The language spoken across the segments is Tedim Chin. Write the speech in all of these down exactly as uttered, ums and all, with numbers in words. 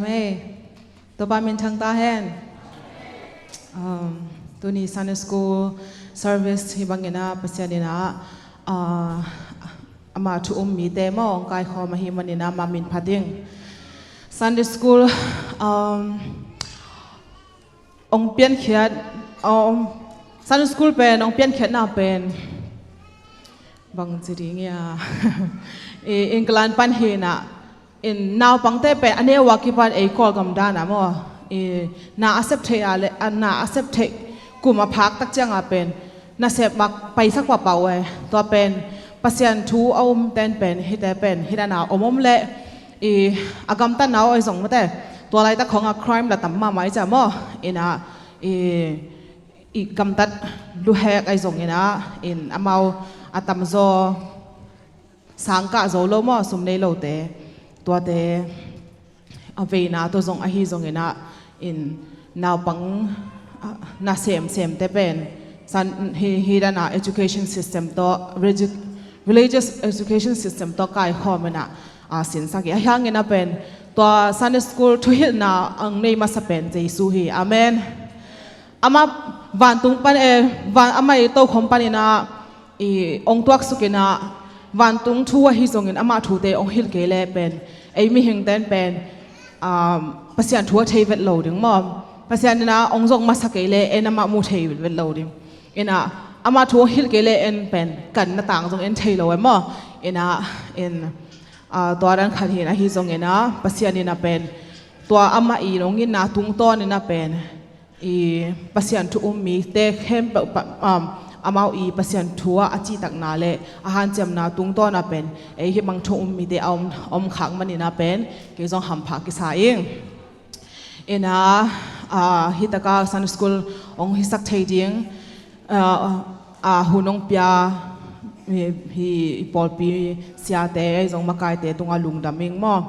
Amen. Topa min thang ta hen. Um, tuni Sunday school service hi bangin ah Pasian in ah, uh, ama thu um mite maw hong kaikhawm ahih manin ah ama min phat ing. Sunday school, um, hong piankhiat, um, Sunday school pen hong piankhiatna pen bang ci ding ia, i England pan hi in ah, in naupangte pen a neu a kipan ei Kawlgam dan ah maw, i na a sep theih ah le, a na a sep theih kum a phak tak ciang ah pen nasep mak paisak pahpah uh e. Tua pen Pasian thu a um ten pen hihte pen hih dan a om om leh, i a gamtatna uh ahi zong mate, tua laitak khong ah crime la tam mahmah i ci a maw. In ah, i, i gamtat luhek ahi zongin ah, in amau a tamzaw sang kah zo lo maw, sum nei lote, tuate a veina tawh zong ahi zongin ah, in naupang, ah, na semsemte pen Sun-, hi, hih dan a education system tawh, regi-, religious education system tawh kaikhawm in ah, ah, sinsak hi. Ahi hangin ah pen tua Sunday school thuhilhna a nei masa pen Jesu hi. Amen. Ama vantung pan, eh, van, ama i tokhom panin ah, i hong tuaksuk in ah, vantung thu ahi zongin ama thute hong hilh kei leh pen ei mihingten pen, um, Pasian thu a thei vet lo ding maw. Pasian in ah hong zong masa kei leh en amah mu thei vet lo ding. In ah ama thu hong hilh kei leh en pen kan na tang zong en thei lo e maw. In ah, in, ah, tua dan khat hi in, ahi zongin ah Pasian in ah pen tua amah i hong itna tungtawn in ah pen i Pasian thu um mite khempeuh pa, um, amau i Pasian thu ah a cihtakna le a hanciamna tungtawn ah pen ei hih bang thu um mite a om, om khak manin ah pen kei zong hampha kisa ing. In ah, ah, hih tak a Sunday school hong hisak thei ding, ah, ah, hun hong pia, hi, hi, i pawlpi siate ahi zong makaite tungah lungdam ing maw.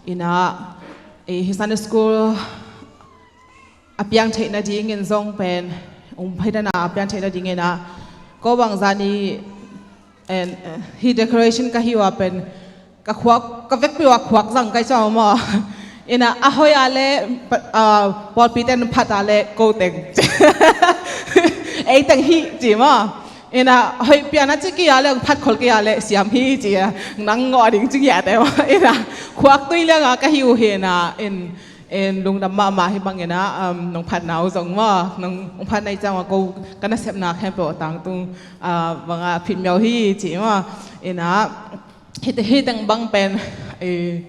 In ah, eh, hih Sunday school a piang theih nadingin zong pen, um, hih dan a piang theih nadingin ah, ko bang zan i, en, eh, hih decoration ka hih uh a pen, ka khuak, ka vekpi uh a khuak zang ka hih ciang maw. In ah a hoih a leh, pa-, ah, pawlpite in phat a leh ko teng, ei teng hi ci maw. In ah hoih pian a ci kei a leh, phat khol kei a leh siam hi ci a, nang ngawh ding ci ngiate maw. In ah khuak tui liang a ka hih uh hi in ah, in, in lungdam mahmah. Hih bangin ah, um, nong phatna uh zong maw, nong, nong phatna i ciang a ko ka nasepna khempeuh a tangtung, ah, bang a phitmiau hi ci maw. In ah hih, hih teng bang pen, eh,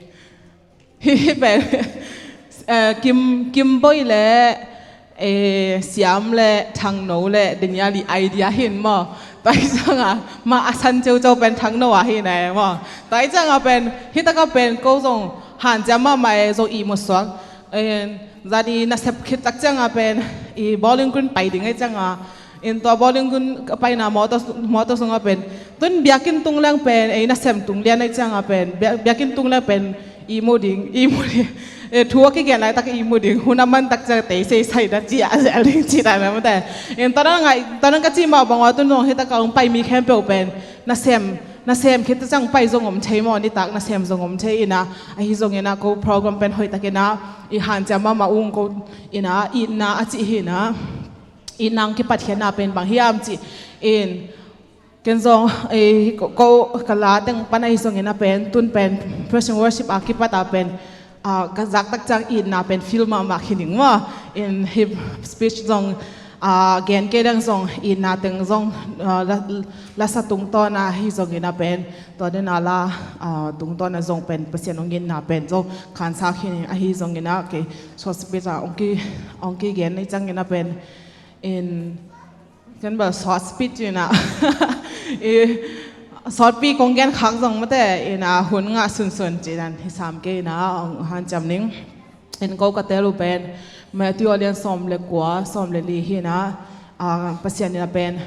hih, hih pen, eh, Kim, Kim Boi le, eh, Siam le Thangno le Daniel i idea hi in maw. Tua hi ciang a, ma a san ceuceu pen Thangno a hi na e maw. Tua hi ciang a pen, hih tak a pen ko zong hanciam mahmah e, zong ihmu suak. Eh, zan i nasep khit tak ciang a pen, i bowling green pai ding ahi ciang a, in tua bowling green ka paina mawtaw, mawtaw sung a pen, tun biakinn tung leng pen, ei nasem tung lian ahi ciang a pen, bia-, biakinn tung leng pen ihmu ding, ihmu ding. Eh, thu a kigen laitak ihmu ding, hun a man tak ciang tei seisai na ci a zel ding ci ta na mate. In tua dan ngai, tua dan ka cih mah bang a tun zong hih tak a hong pai mi khempeuh pen nasem, nasem khit tak ciang pai zong om thei maw, nitak nasem zong om thei in ah, ahi zongin ah ko program pen hoih takin ah i hanciam mahmah ung ko in ah, itna a cih hi in ah, itna hong kipatkhiatna pen bang hiam cih in, ken zong, eh, ko, ko ka la teng pan ahi zongin ah pen, tun pen praise and worship a kipat a pen, ah, ka zak tak ciang itna pen feel mahmah khin ing maw. In hih speech zong, ah, gen kei leng zong itna teng zong, ah, la, lasa tungtawn a hi zongin ah pen, tua den a la, ah, tungtawn a zong pen Pasian hong itna pen zong khansa khin ing, ahi zongin ah kei short speech a hong ki, hong kigen ahi ciangin ah pen, in, ken bel short speech in ah, i, short pi kong gen khak zong mate, in ah hun ngah sunsun ci dan hi sam kei in ah, hong hanciam ning. In ko ka tel uh pen Matthew a lian sawm le kua, sawm le li hi in ah, ah, Pasian in ah pen,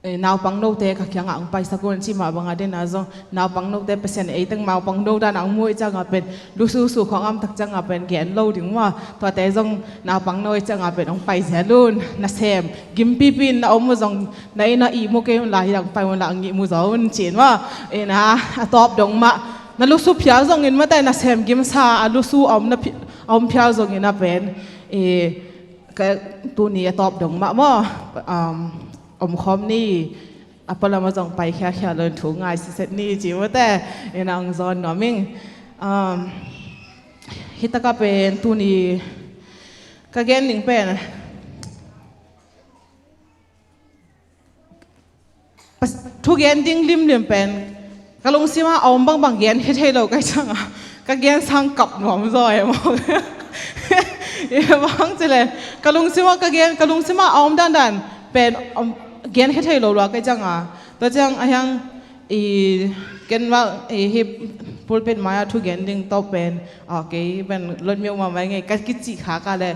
eh, naupang note ka kiangah hong paisak un ci mah bang a den a zong, naupang note Pasian ei teng naupang no dan a hong mu ahi ciang a pen, lususu khong a om tak ciang a pen gen lo ding maw. Tuate zong naupang no ahi ciang a pen hong pai zel un, nasem gimpipi in na om uh zong, na inn ah ihmu kei un la, hih dang pai un la, hong ihmu zaw un ci in maw. In ah, a tawp dong mah, Na lusu phial zongin mate, na sem gimsa a lusu a om, na phi-, a om phial zongin a pen, i, ka, tuni a tawp dong mah maw, um, om khawm ni, a palama zong pai khiakhia lon thu ngai siset ni ci mate, ina ong zawn nuam ing. Um, hitaka pen tuni ka gen ding pen, Pas-, thugen ding limlim pen ka lungsima a om bangbang gen khia thei lo ka hi cianga, ka gen sang kap nuam zaw e maw. I bang cile, ka lungsima ka gen, ka lungsima a om dandan pen om, gen khia thei lo lua ka hi cianga. Tua ciang a hiang i ken mah i hi pulpit mai-ah thugen ding tawh pen, a, kei pen lotmiau mahmah ngei ka kicih khak a le,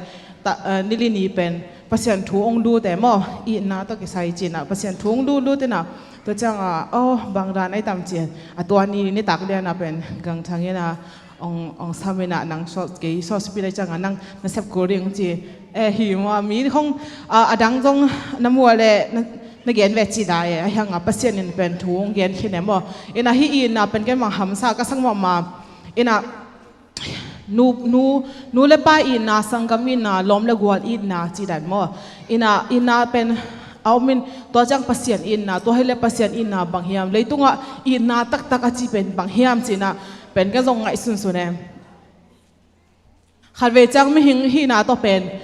ta, a, nili ni pen Pasian thu ong lut e maw, itna tawh kisai cinah Pasian thu ong lut lut inah, tua ciangah, oh, bang dan ai tam ci a, tua ni nitak lianah pen gangthang inah ong, ong sam inah, nang sawt, kei sawt speed ai ciangah nang na sep kul ding ci. Eh, hi maw, mi khong, a, a dang zong na muah le na, na gen ve ci dai e, a hiangah Pasian in pen thu ong gen khin e maw. Inah hih itna pen ken bang hamsa ka sak mahmah. Inah nu, nu, nu le pa itna, sanggam itna, lawm le gual itna ci dan maw. Inah itna pen a om in, tua ciang Pasian itna, tua hi le Pasian itna bang hiam, leitungah itna taktak a ci pen bang hiam cinah pen ken zong ngaihsunsun e. Khatvei ciang mihing hihna tawh pen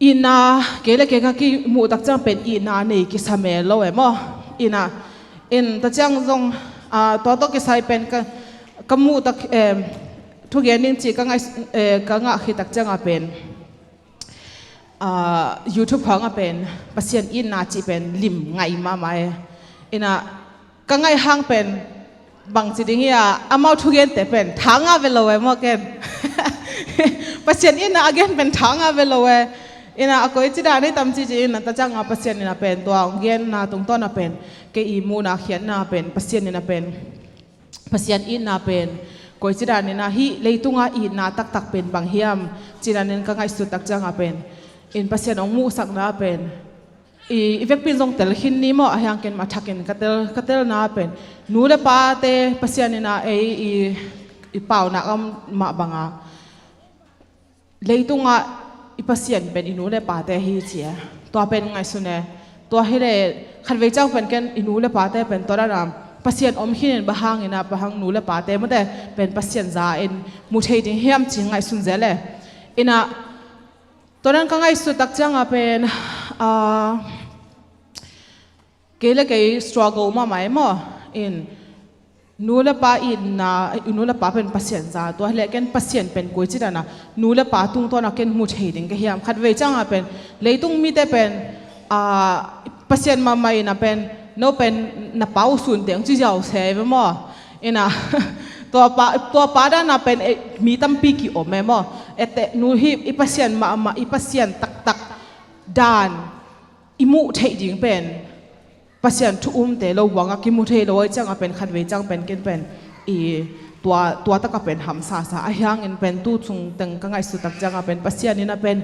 itna, kei le kei ka kimuh tak ciang pen itna nei kisa mel lo e maw. Inah, in ta ciang zong, a, tua tawh kisai pen ka, ka muh tak, em, thugen ding ci ka ngaih, eh, ka ngah khit tak ciangah pen, a, YouTube khawngah pen Pasian itna cih pen lim ngai mahmah e. Inah ka ngaih hang pen bang ci ding hi a, amau thugente pen tha ngah ve lo e maw ken. Pasian itna a gen pen tha ngah ve lo e. Inah a koici dan hi tam ci ci inah ta ciangah Pasian inah pen tua ong genna tungtawnah pen kei i muhna khiatna pen Pasian inah pen, Pasian itna pen koici dan inah hih leitungah itna taktak pen bang hiam ci dan in ka ngaihsut tak ciangah pen, in Pasian ong muhsakna pen i, i vekpi in zong tel khin ni maw, a hiang ken mah thakin ka tel, ka telna pen nu le pate Pasian inah ei i, i paunak a om mah bangah leitungah i Pasian pen i nu le pate hi ci e. Tua pen ngaihsun e. Tua hi le khatvei ciang pen ken i nu le pate pen tua dana Pasian om khin in bang hang inah, bang hang nu le pate mate pen Pasian za in mu thei ding hiam ci ngaihsun zel e. Inah tua dan ka ngaihsut tak ciangah pen, a, kei le kei struggle mahmah e maw. In nu le pa itna, nu le pa pen Pasian za, tua hi le ken Pasian pen koici dana nu le pa tungtawnah ken mu thei ding ka hiam. Khatvei ciangah pen leitung mite pen, a, Pasian mahmah inah pen no pen na pa uh sun teng ci ziau se ve maw. Inah tua pa, tua pa dana pen, eh, mi tampi ki om e maw. Ete nu hi i Pasian mahmah, i Pasian taktak dan i muh theih ding pen Pasian thu umte lo buangah kimu thei lo ai ciangah pen khatvei ciang pen ken pen i tua, tua takah pen hamsasa a hiangin pen tu chung teng ka ngaihsut tak ciangah pen Pasian inah pen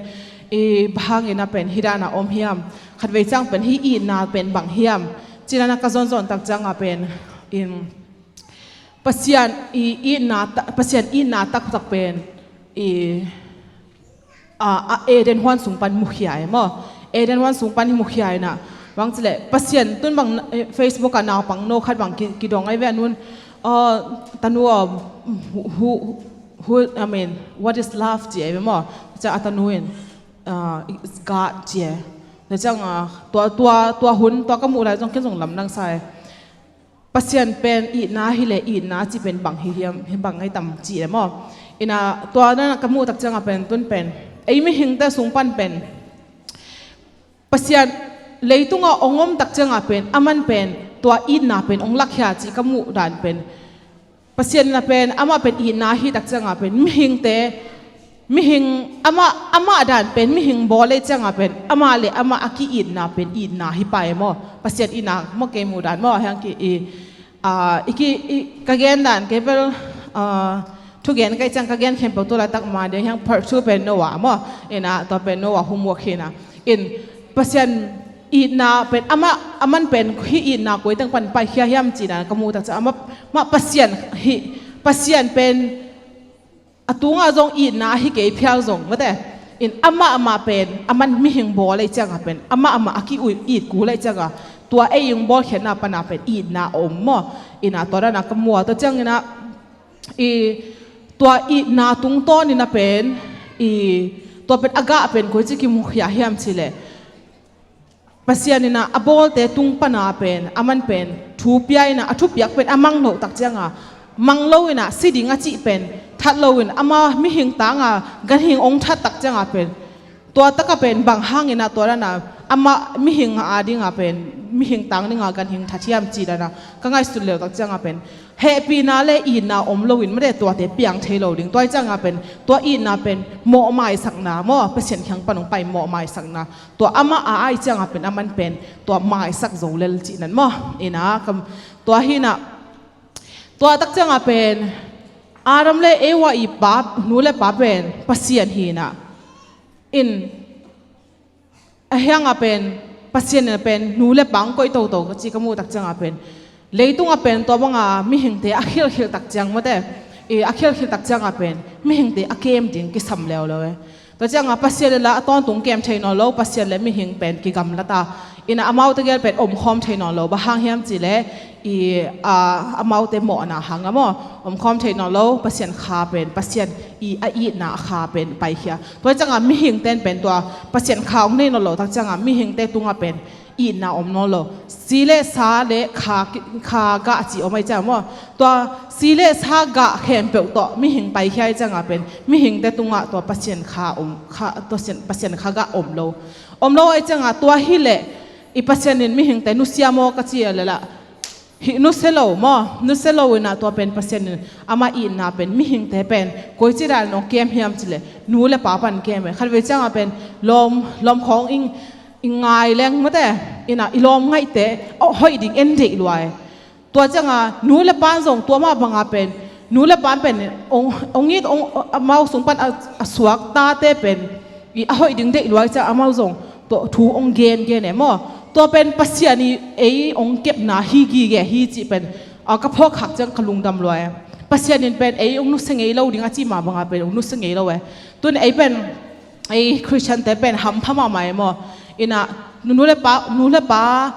i bang hang inah pen hih danah om hiam, khatvei ciang pen hih itna pen bang hiam ci dan a ka zonzon tak ciangah pen in Pasian i itna ta-, Pasian itna taktak pen i, a, a Eden huan sung pan mukhia e maw. Eden huan sung pan hi mukhia inah bang cileh Pasian tun bang, eh, Facebook ah naupang no khat bang ki, kidong ai ve a nun, oh, tanu, oh, who, who, who, I mean, what is love ci ai ve maw. Ciang a tanu in, ah, it's God ci e. Ciang, ah, tua, tua, tua hun tua ka muh lai zong ken zong lamdang sa e. Pasian pen itna hi le itna ci pen bang hi hiam, hi bang ngai tam ci le maw. Inah tua na ka muh tak ciangah pen tun pen ei mihingte sung pan pen Pasian leitungah ong om tak ciangah pen aman pen tua itna pen ong lakhia ci ka muh dan pen Pasian na pen amah pen itna hi tak ciangah pen mihingte, mihing amah, amah dan pen mihing bawl ei ciangah pen amah le amah a ki-itna pen itna hi pai maw. Pasian itna maw kei muh dan maw a hiang ki i, ah, i ki, i, ka gen dan kei bel, ah, thugen ka i ciang ka gen khempeuh tu laitak ma ding hiang part two pen Noah maw. Inah tua pen Noah homework hi inah. In Pasian itna pen amah, aman pen hih itna koi teng pan paikhia hiam cih dan ka muh tak ciang amah, mah Pasian hih Pasian pen a tungah zong itna ahi kei phial zong mate, in amah amah pen a man mihing bawl ahih ciangah pen amah amah a ki-it kul ahih ciangah tua ei ung bawlkhiatna panah pen itna a om maw? Inah tua danah ka mu a, tua cianginah i tua itna tungtawninah pen i tua pen a gah pen koici kimukhia hiam cileh Pasian inah a bawlte tung pana pen a man pen thu pia inah a thupiak pen a mang loh tak cianga mang lo inah si ding a cih pen that lo in ama mihing tanga ganhing ong that tak cianga pen tua taka pen bang hang inah tua dana ama mihing a dinga pen mihing tang dinga ganhing that hiam ci dana ka ngaihsut leu tak cianga pen hehpihna le itna om loin mate tuate piang thei lo ding. Tua ih cianga pen tua itna pen mawhmaisakna maw, Pasian kiang pan hong pai mawhmaisakna. Tua amah a ai cianga pen a man pen tua maisak zo lel cihnan maw? Ina kam tua hina tua tak cianga pen Adam le Eva i pa, nu le pa pen Pasian hina in a hianga pen Pasian ina pen nu le pa ang koih toto ka ci ka muh tak cianga pen leitunga pen tua banga mihingte a khilkhil tak ciang mate i a khilkhil tak cianga pen mihingte a kem ding kisam leuleu e. Tua cianga Pasian le la a tawntung kem thei nawn lo, Pasian le mihing pen kigamla ta ina amaute gel pen omkhawm thei nawn lo. Bang hang hiam cileh i a amaute mawhna hanga maw omkhawm thei nawn lo. Pasian kha pen Pasian i a itna a kha pen paikhia. Tua cianga mihingten pen tua Pasian kha ong nei nawn lo tak cianga mihingte tunga pen itna om nawn lo. Si le sa le kha, kha gah ci om ai cianga maw? Tua si le sa gah khempeuh tawh mihing paikhia ai cianga pen mihingte tungah tua Pasian kha om kha, tua Pasian, Pasian kha gah om lo. Om lo ai cianga tua hileh i Pasian in mihingte nusia maw ka ci a lela hih nusia lo maw? Nusia lo inah tua pen Pasian in amah itna pen mihingte pen koici dan nong kem hiam cileh nu le pa pan kem e. Khatvei cianga pen lawm, lawm khawng ing i ngai leng mate ina i lawm ngaihte a hoih ding en deih luai. Tua cianga nu le pan zong tua mah banga pen nu le pan pen ong it ong amau sung pan a suak tate pen i a hoih ding deih luai ciang amau zong tua thu ong gen gen e maw? Tua pen Pasian i ei ong kepna hi gige hi cih pen a ka phawk khak ciang ka lungdam luai. Pasian in pen ei ong nusia ngei lo ding a cih mah banga pen ong nusia ngei lo e. Tun ei pen ei Christian te pen hampha mahmah e maw? Ina nu le pa, nu le pa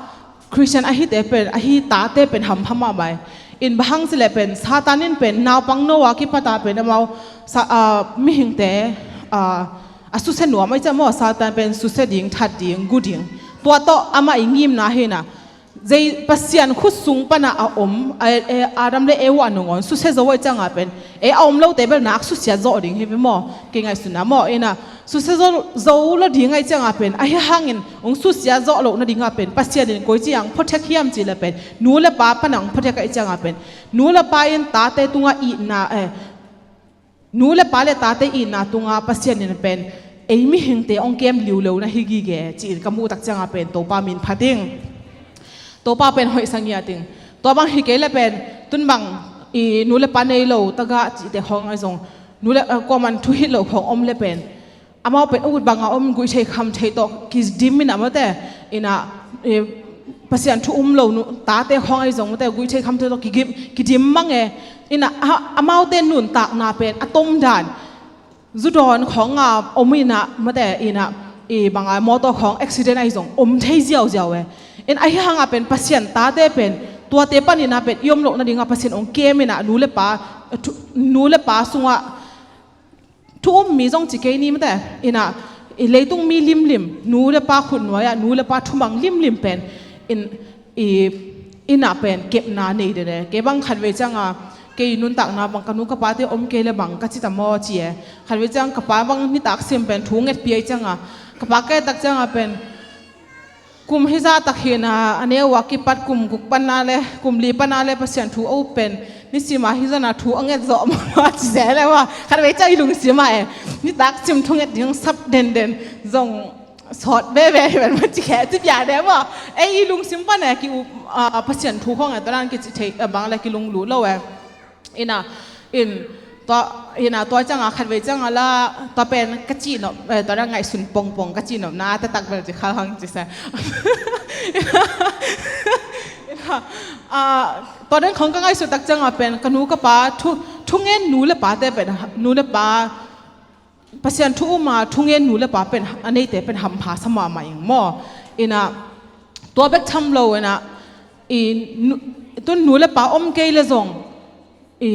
Christian ahite pen ahi tate pen hampha mahmah e. In bang hang cileh pen Satan in pen naupang Noah kipata pen amau sa, a, mihingte a, a susia nuam ai ciang maw? Satan pen susia ding, that ding, gu ding. Tua tawh amah i ngimna hina Zei Pasian khut sung pana a om Adam le Eva nangawn susia zo ai cianga pen ei a om lote bel nak susia zawh ding hi ve maw? Kei ngaihsutna maw? Ina susia zo lo ding ai cianga pen ahi hangin ong susia zawh loh nadinga pen Pasian in koici ang phothek hiam cileh pen nu le pa pana ong phothek ai cianga pen nu le pa in tate tunga itna eh nu le pa le tate itna tunga Pasian in pen ei mihingte ong kem liuleu na hi gige ci-in ka muh tak cianga pen Topa min phat ing. Topa pen hoihsa ngiat ing. Tua bang hi kei le pen tun bang i nu le pa nei lo tagah cihte khawng ai zong nu le kuaman thuhilh lo khawng om le pen amau pen a ut banga om guih thei kham thei tawh kidim in a mate ina Pasian thu um lo tate khawng ai zong mate guih thei kham thei tawh kidim mang e. Ina amaute nuntakna pen a tom dan zudawn khawng a om ina mate ina i banga mawtaw khawng accident ai zong om thei ziauziau e. In ahi hanga pen Pasian tate pen tuate pan ina pen i om loh nadinga Pasian ong kem ina nu le pa nu le pa sungah thu um mi zong ci kei ni mate ina i leitung mi limlim nu le pa khutnuai ah nu le pa thumang limlim pen in ina pen kepna nei dede. Kei bang khatvei cianga kei nuntakna bang ka nu ka pate om kei le bang ka cita maw ci e. Khatvei ciang ka pa bang nitak sim pen thu ngetpi ai cianga ka pa kei tak cianga pen kum hizah tak hina a neu a kipat kum guk pana le kum li pana le Pasian thu a up pen nisima hizana thu a nget zawh maw ci se le maw? Khatvei ciang i lungsima e nitak sim thu nget ding sap denden zong sawt veve hi ven maw ci khe ci pia de maw? Ei i lungsim pana ki up Pasian thu khawng e tua dan kici thei bang le kilunglut lo e. Ina in tua ina tua cianga khatvei cianga la tua pen ka cihnop tua dan ngaihsun pongpong ka cihnopna taktak bel ci khal hang ci sa. Ah, tua den khong ka ngaihsut tak ciangah pen ka nu ka pa thu, thungen nu le pate pen, nu le pa, Pasian thu um a thungen nu le pa pen a neite pen hampha sa mahmah ing maw. Inah tua bek tham lo inah i nu, tun nu le pa om kei le zong i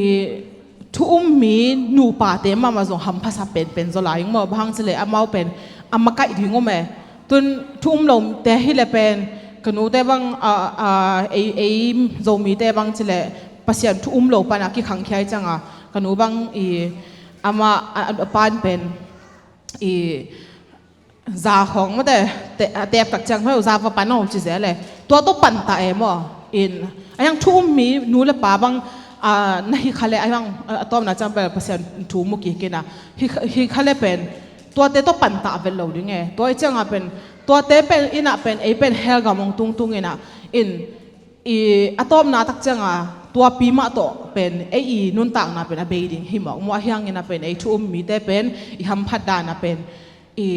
thu um mi nupate mahmah zong hampha sa penpen zaw lai ing maw. Bang hang cileh amau pen a makaih ding om e. Tun thu um lote hi le pen ka nute bang, a, a, ei, ei Zomite bang cileh Pasian thu um lo pana kikhangkhia i cianga ka nu bang i ama a, a pan pen i za khong mate te, a tep tak ciang hoi za va pan om ci ze le tua to pan ta e maw. In a hiang thu um mi nu le pa bang, a, na hi kha le a hiang, a, a tawmna ciang pen Pasian thu mu kik ina hi, hi kha le pen tuate to pan ta vet lo ding e. Tua i cianga pen tuate pen inah pen ei pen hell gam ong tungtung inah in i a tawpna tak cianga tuapi mah tawh pen ei i nuntakna pen a bei ding hi mawk maw. A hiangin a pen ei thu um mite pen i hamphat dana pen i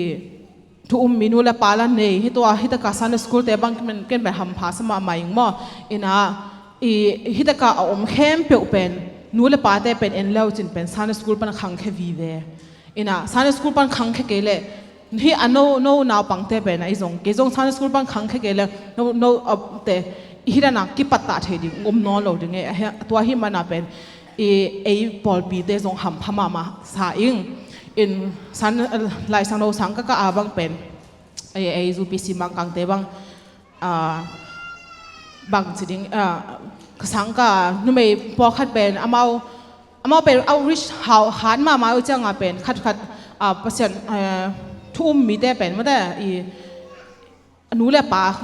thu um mi nu le pa la nei hi tua hi taka Sunday school te bang ken pen hampha sa mahmah ing maw. Ina i hi taka a om khempeuh pen nu le pate pen en leu cin pen Sunday school pan khangkhe vive. Ina Sunday school pan khangkhe kei le hi a no, no naupangte pen a i zong kei zong Sunday school pan khangkhe kei le no, no, a, te i hi dana kipattah thei ding om nawn lo ding e. A hia, tua hi mana pen i ei pawlpite zong hampha mahmah sa ing. In san, laisang lo sang ka ka a bang pen ei, ei U P C Mangkangte bang, a, bang ci ding, a, ka sang ka numei pawlkhat pen amau, amau pen outreach hau han mahmah uh cianga pen khatkhat, a, Pasian, a, thu um mite pen mate i a nu le pa,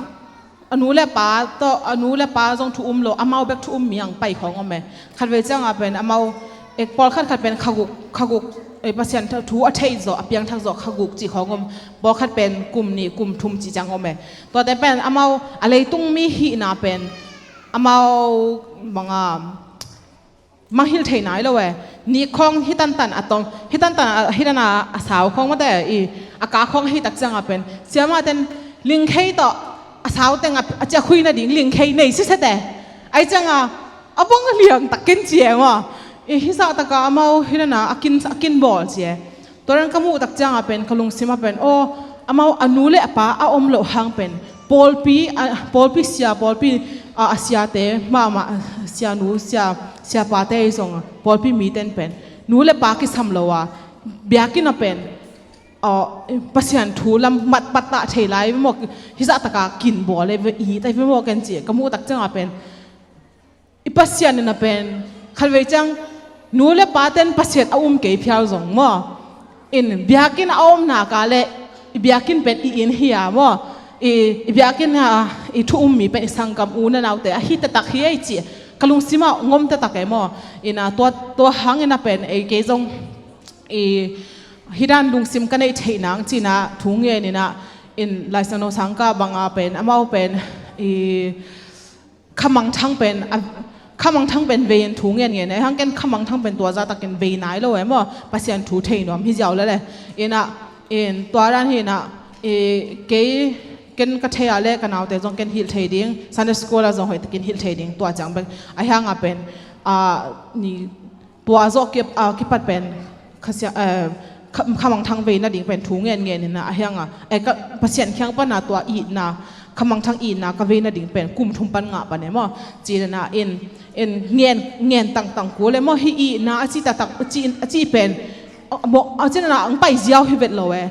a nu le pa tawh, a nu le pa zong thu um lo, amau bek thu um mi ang pai khong om e. Khatvei cianga pen amau, e, pawlkhat khat pen khaguk, khaguk, e, Pasian thu a theih zawh, a piangthak zawh khaguk cih khong om. Pawlkhat pen kum nih kum thum cih ciang om e. Tuate pen amau a leitung mi hihna pen amau manga mangngilh thei nai lo e. Nih khawng hi tantan a tong, hi tantan a, hi dana a sau khawng mate i a ka khawng hi tak cianga pen siamah ten lingkhei tawh a sau teng a, a ciah khui nading lingkhei nei sisete. Ai cianga a bang a liang tak ken ci e maw. I hi zah taka amau hi dana a kin, a kin bawl ci e. Tua dan ka muh tak cianga pen ka lungsim a pen aw, amau a nu le a pa a om loh hang pen pawlpi, a, pawlpi sia, pawlpi, a, a siate mahmah, sianu, sia, siapate i zong pawlpi miten pen nu le pa kisam lo a biakinn a pen, a, Pasian thu lam mat pattah thei lai ve maw, hi zah taka kin bawl e ve, i tai ve maw ken ci ka muh tak cianga pen i Pasian ina pen khatvei ciang nu le paten Pasian a um kei phial zong maw. In biakinn a om naka le i biakinn pen i inn hi a maw. I, i biakinn a i thu um mi pen i sanggam u na naute a hi taktak hi ei ci ka lungsim a ngom taktak e maw. Ina tua, tua hang ina pen ei kei zong i hi dan lungsim ka neih theih nang cina thu ngen ina in laisang no sangka banga pen amau pen i khamangthang pen, a, khamangthang pen vei in thu ngen ngen e. Hang ken khamangthang pen tua zah takin vei nai lo e maw. Pasian thu thei nuam hi ziau lele. Ina, in tua dan hi ina, i, kei ken ka thei a le ka naute zong ken hilh thei ding. Sunday school a zong hoih takin hilh thei ding. Tua ciang bek. A hianga pen, a, ni tua zawh kip, a, kipat pen khasia, eh, kha, khamangthang vei nading pen thu ngen ngen ina a hianga, eh, ka, Pasian khiang pana tua itna, khamangthang itna ka vei nading pen kum thum pan ngah pan e maw. Cinana in, in ngen, ngen tangtang kul e maw hi itna a ci taktak, a ci, a ci pen, a, maw, a cinana ang pai ziau hi vet lo e.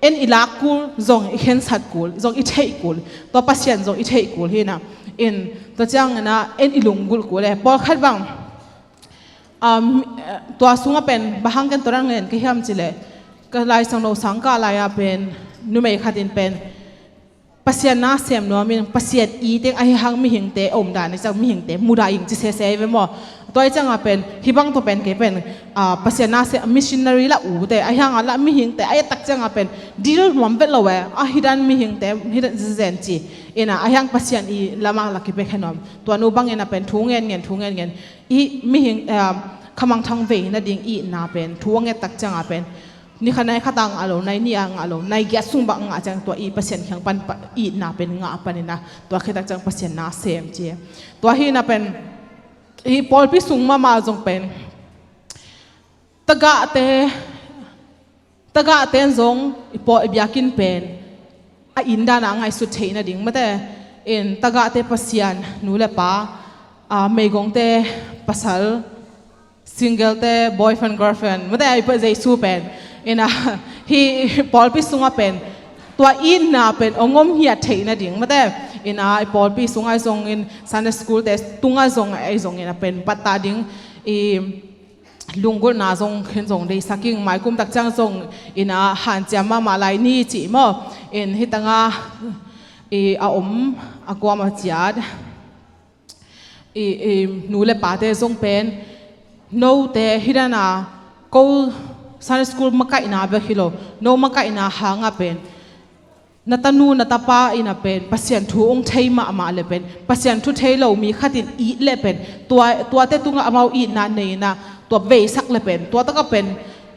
En i lak kul, zong i khensat kul, zong i theih kul, tua Pasian zong i theih kul hi ina. In, tua ciangina en i lunggulh kul e. Pawlkhat bang, Um, eh, tua sungah pen bang hang ken tua dan ngen ka hiam cileh ka laisang no sangkah lai-ah pen numei khatin pen Pasian na sem nuamin Pasian i teng ahi hang mihingte omdan i cang mihingte mudah ing ci sese ve maw. Tua i cangah pen hibang tua pen kei pen, ah, Pasian na sem missionary lah ute ahi hangah lah mihingte a et tak cangah pen dil nuam vet lo e ahi dan mihingte hi dan zen ci ina ahi hang Pasian i lamah lah kipek he nuam. Tua nu bangin a pen thu ngen ngen thu ngen ngen i mihing, eh, khamangthang vei nading itna pen thu a nget tak ciangah pen ni khat nai khat a ngah lo, nai nih a ngah lo, nai giat sung bang a ngah ciang tua i Pasian kiang pan pa, itna pen ngah panin a, tua khit tak ciang Pasian na sem ci. Tua hi na pen i pawlpi sung mahmah zong pen tagahte, tagahte in zong i pawl, i biakinn pen a indan a ngaihsut theih nading mate in tagahte Pasian nu le pa, a, meigongte pasal, singlete boyfriend girlfriend mate a i pawh Jesu pen ina hi pawlpi sungah pen tua itna pen ong om hiat theih nading mate ina i pawlpi sungah zong in Sunday school te tungah zong a i zong ina pen patta ding i lunggulhna zong khin zong deihsak ing, maikum tak ciang zong ina hanciam mahmah lai ni cih maw? In hitanga i a om a kuam a ciat i, i nu le pate zong pen note hidana ko Sunday school makaihna bek hi lo, no makaihna hanga pen na tanu na tapa ina pen Pasian thu ong thei mahmah le pen Pasian thu thei lo mi khatin it le pen tua, tuate tungah amau itna neina tua veisak le pen tua taka pen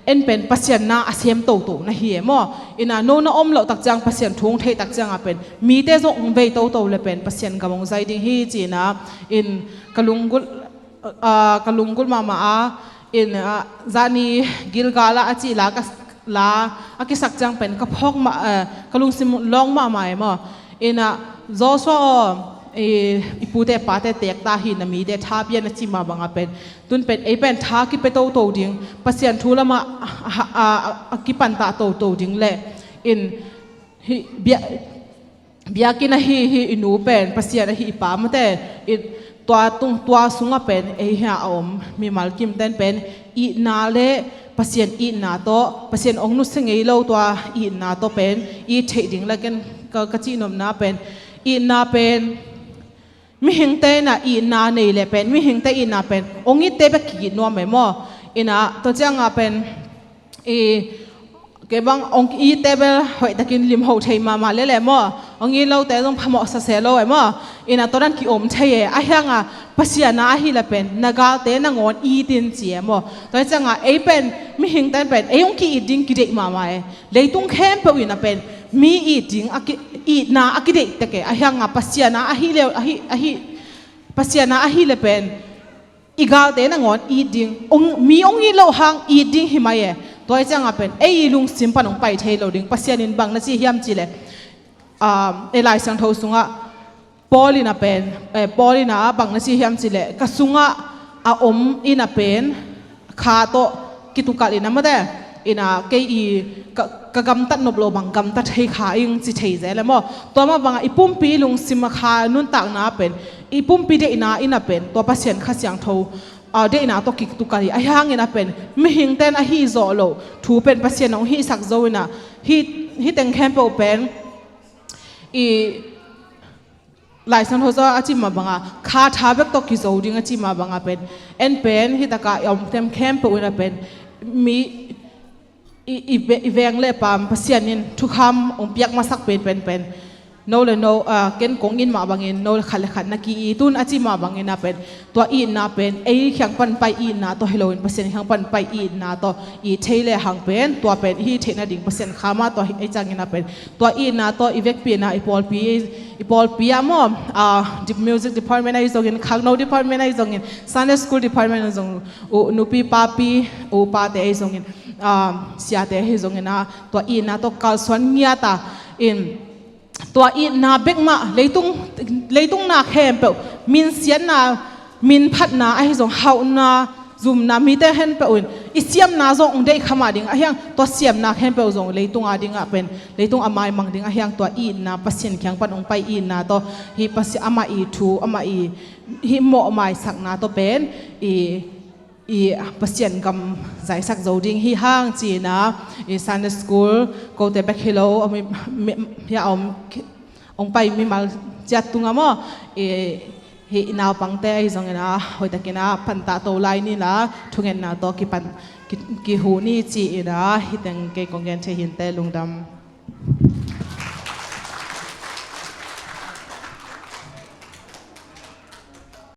en pen Pasian na a sem toto na hi e maw? Ina no na om loh tak ciang Pasian thu ong thei tak cianga pen mite zong ong vei toto le pen Pasian gam ong zai ding hi cina in ka lunggulh, a, ka lunggulh mahmah a in, a, zani Gilgal ah a cih la ka la a kisak ciang pen ka phawk mah, eh, ka lungsim lawng mahmah e maw? Ina Joshua aw, i, i pute pate teek ta hi na mite tha pia na cih mah banga pen tun pen ei pen tha kipia toto ding Pasian thu lamah a, a, a, a kipantah toto ding le in hi bia biakinn ahi hi i nu pen Pasian ahi i pa mate i tua tung tua sungah pen ei hia a om mimal kimten pen itna le Pasian itna tawh Pasian ong nusia ngei lo tua itna tawh pen i theih ding le ken ka, ka cihnopna pen itna pen mihingte ina itna nei le pen mihingte itna pen ong itte bek ki-it nuam e maw? Ina tua cianga pen i kei bang ong itte bel hoihtakin limho thei mahmah lele maw? Ong it lote zong phamawh sase lo e maw? Ina tua dan ki-om thei e a hianga Pasian a ahi le pen na galte nangawn itin ci e maw? Tua hi cianga ei pen mihingten pen ei ong ki-it ding kideih mahmah e. Leitung khempeuh ina pen mi it ding a ki, itna a kideih tek e a hianga Pasian a ahi le ahi, ahi Pasian a ahi le pen i galte nangawn it ding, ong, mi ong it loh hang it ding hi mai e. Tua hi cianga pen ei i lungsim pan ong pai thei lo ding. Pasian in bang na ci hiam cih le, um, ei Lai Siangtho sungah Paul ina pen, eh, Paul ina bang na ci hiam cih le ka sungah a om ina pen kha tawh kitukalh ina mate ina kei i ka, ka gamtat nop lo bang gamtat thei kha ing ci thei zel e maw? Tua mah banga i pumpi i lungsim a kha nuntakna pen i pumpi deihna ina pen tua Pasian Kha Siangtho, a, deihna tawh kitukalh hi a hiangin a pen mihingten ahi zawh lo thu pen Pasian ong hihsak zo ina hi, hi teng khempeuh pen i Lai Siangtho zaw a cih mah banga kha tha bek tawh kizo ding a cih mah banga pen en pen hi taka i om tem khempeuh ina pen mi i, i, ve, i veng le pam Pasian in thukham ong piak masak pen pen pen no le no, a, ken kong it mah bangin no le khat le khat na ki-it un a cih mah bangin a pen tua itna pen ei kiang pan pai itna tawh hi loin Pasian kiang pan pai itna tawh i thei le hang pen tua pen i hi theih nading Pasian Kha mah tawh hi ei ciangin a pen tua itna tawh i vekpi ina i pawlpi, i pawlpi ah maw, a, dip-, music department ahi zongin, khangno department ahi zongin, Sunday school department ahi zong, u, nupi papi, u pate ahi zongin, a, siate ahi zongin a, tua itna tawh kalsuan ngiat a, in, tua itna bek mah, leitung, leitung na khempeuh, minsiatna, min phatna ahi zong hauhna, zumna mite khempeuh in i siamna zong ong deih kha mah ding a hiang tua siamna khempeuh zong leitung a dingah pen leitung a maimang ding a hiang tua itna Pasian kiang pan ong pai itna tawh hi Pasian amah i thu amah i hi mawh maisakna tawh pen i, i Pasian gam zaisak zo ding hi hang cina i Sunday school kote bek hi lo a mi, mi, hi a om ong pai mimal ciat tunga maw, i, hih naupangte ahi zongin a, hoihtakin a, pantah to lai ni la, thungetna tawh kipan, ki, kihu ni ci-in a, hih teng kei kong gen thei hi inteh, lungdam.